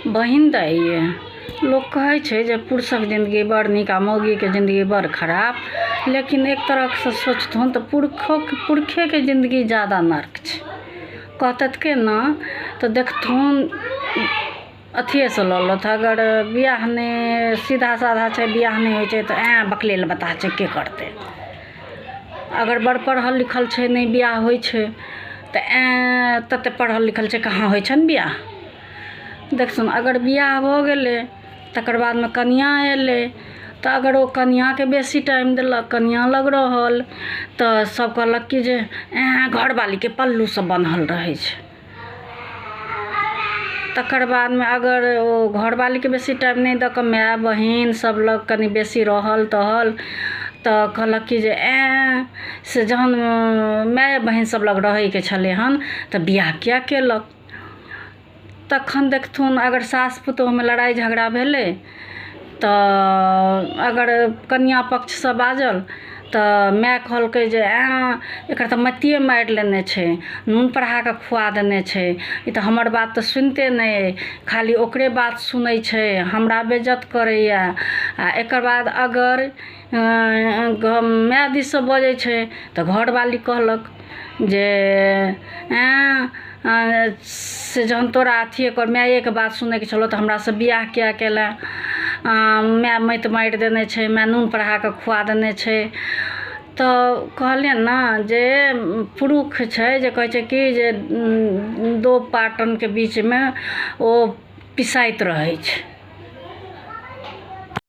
बहिन दाइ यै, लोक कहै छै जे पुरुषक जिन्दगी बड़ नीक आ मौगीके जिन्दगी बड़ खराब, लेकिन एक तरहसँ सोचथुन तऽ पुरखेके जिन्दगी जादा नर्क छै। कहतथि केना तऽ देखथुन अथिएसँ लऽ लथु, अगर बियाह नहि सीधा साधा छै, बियाह नहि होइ छै तऽ ऐं बकलेल बताह छै, के करतै? अगर बड़ पढ़ल लिखल छै, नहि बियाह होइ छै तऽ ऐं तते पढ़ल लिखल छै, कहाँ होइ छनि बियाह? देखथुन, अगर बियाह भऽ गेलै तकर बादमे कनिआँ अयलै तऽ अगर ओ कनिआँके बेसी टाइम देलक, कनिआँ लग रहल तऽ सब कहलक कि जे ऐं घरवालीके पल्लूसँ बन्हल रहै छै। तकर बादमे अगर ओ घरवालीके बेसी टाइम नहि दऽ कऽ माय बहिन सब लग कनि बेसी रहल तहल तऽ कहलक कि जे ऐं से जहन माय बहिन सब लग रहैके छलै हन तऽ बियाह किया केलक? तखन देखथुन, अगर सास पुतोहुमे लड़ाइ झगड़ा भेलै तऽ अगर कनिआँ पक्षसँ बाजल तऽ माय कहलकै जे एँ एकर तऽ मतिए मारि लेने छै, नून पढ़ा कऽ खुआ देने छै, ई तऽ हमर बात तऽ सुनिते नहि अइ, खाली ओकरे बात सुनै छै, हमरा बेज्जत करैए। आ एकर बाद अगर माय दिससँ बजै छै तऽ घरवाली कहलक जे एँ से जहन तोरा अथिए कर मायेके बात सुनैके छलौ तऽ हमरासँ बियाह किया केलेँ? माय मति मारि देने छै, माय नून पढ़ा कऽ खुआ देने छै। तऽ कहलियनि ने जे पुरुष छै जे कहै छै कि जे दो पाटनके बीचमे ओ पिसाइत रहै छै।